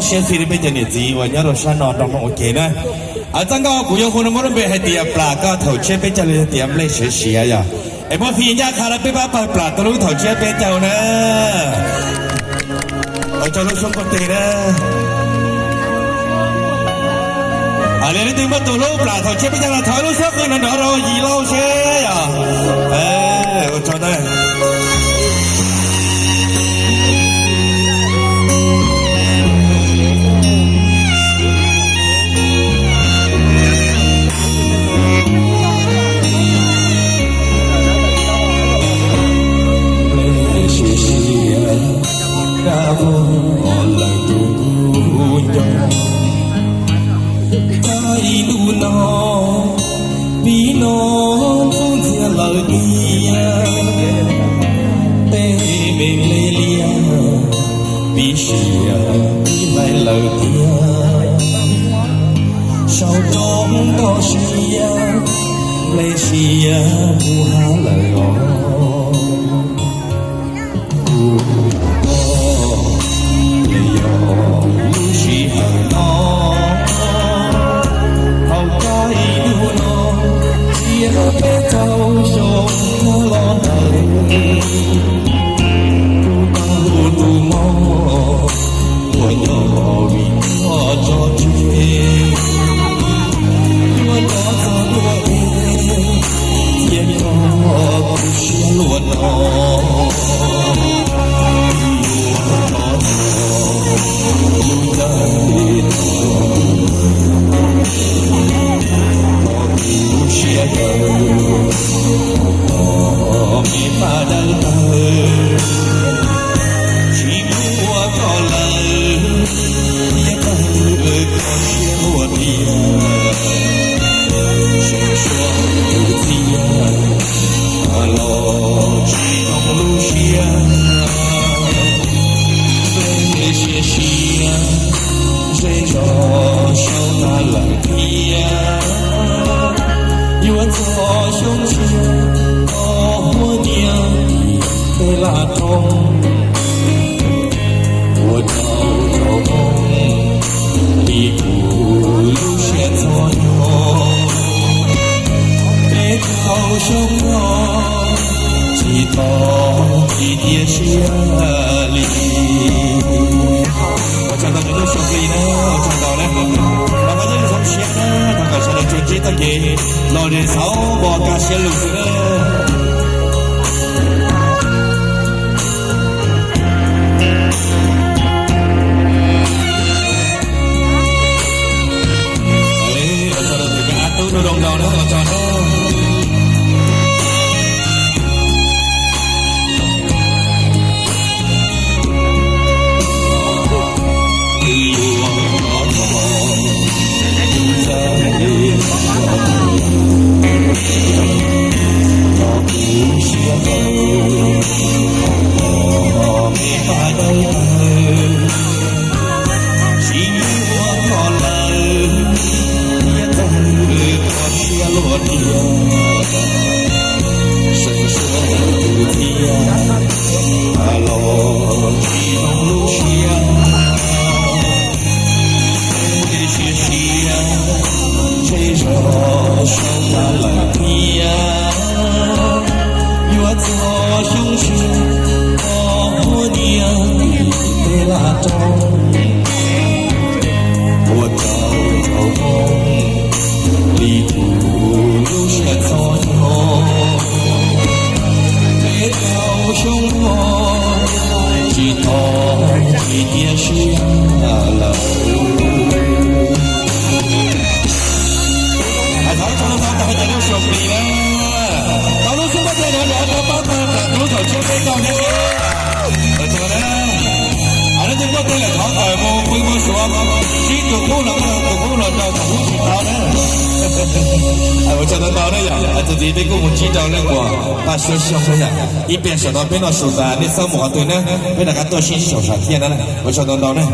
Siab fij rau peb cov niam txiv uas nyob rau sab no nrog mloog ua ke na. Txaj nkauj, kuv yuav hu no muab lub npe hais tias plam koj thaum tshiab peb caug los yog tias nplej siav siav yog. Es muab fij ncaj qha rau peb pab pawg plam tau lub thaum tshiab peb caug na. Ua tsaug lub suab npuaj teg na. Li leej twg muaj tus lub plam thaum tshiab peb caug los thov lub suab qw nrov nrov rau Yim Lauj seb yog. Ua tsaug ntau. Siav siav dab vog lawm tus kuj nco. Tag ib ntu no pib no ntxub ntxiag lawm tiag, tej me nplej liaj pib siav pib hlais lawm tiag. Sau roob toj siab, nplej siav mus hav lawm os. Kuv koj, nplej yog lub sij hawm no, thaum koj ib ntu no, tsiab peb caug xyoo los ntawd, kuv tau tus mob uas nyob vim koj tso tseg, yuav nrov txog tuaj tes, thiaj koj kuv siab luaj no. Yuav rov txog lub caij thaum kuv lub siab tawv, me paj dawb tawg, tsis muaj koj lawm, thiaj tawg koj siab luaj tiag. Seem suav tus txiaj los tsis zoo lub siab, nplej siav siav, zej zos sau tag lawm thiab. Yuav txog xyoo tshiab, koj huab niam peb laj roob, ua rau rau hoob li kuv lub siab txom nyem. Peb caug xyoo no tsis tos tsis tiav siab li. Ua tsaug ntau rau lub xyoo plig na, ua tsaug ntau na. Thov kom nej zoo siab na, thov kom sawv daws tsuas ntsib txoj kev lom zem xauv npo kaj siab lug xwb na. Ua tsaug rau tus kab ab tub Nuj Doog Nraug na, ua tsaug na. Tsis muaj koj lawm, thiaj tawg koj siab luaj tiag. Seem suav tus txiaj los tsis zoo lub siab, nplej siav siav, zej zos sau tag lawm thiab. Yuav txog xyoo tshiab, koj huab niam peb laj roob, ua rau rau hoob li kuv lub siab txom nyem. Peb caug xyoo no tsis tos tsis tiav siab lawm. Thov txog tau cov lub suab plig na, tau lub xub npaj teg nrov nrov rau pab pawg plam tus lub thaum tshiab peb caug thiab seb. Ua tsaug na. Leej twg muaj tej lawm thov tawm mus pw mus suav, ntsib tus qub los mus tus qub los rau tus qub tsis tau na. Ua tsaug ntau ntau na yom, txuas ntxiv peb kuj mus ntsib rau leej uas paj suab xyoo na yom, ib pliag saum no peb noj su tas nej txhob mus qhov twg na, peb rov qab tuaj sib ntsib saum sam thiaj na. Ua tsaug ntau ntau na.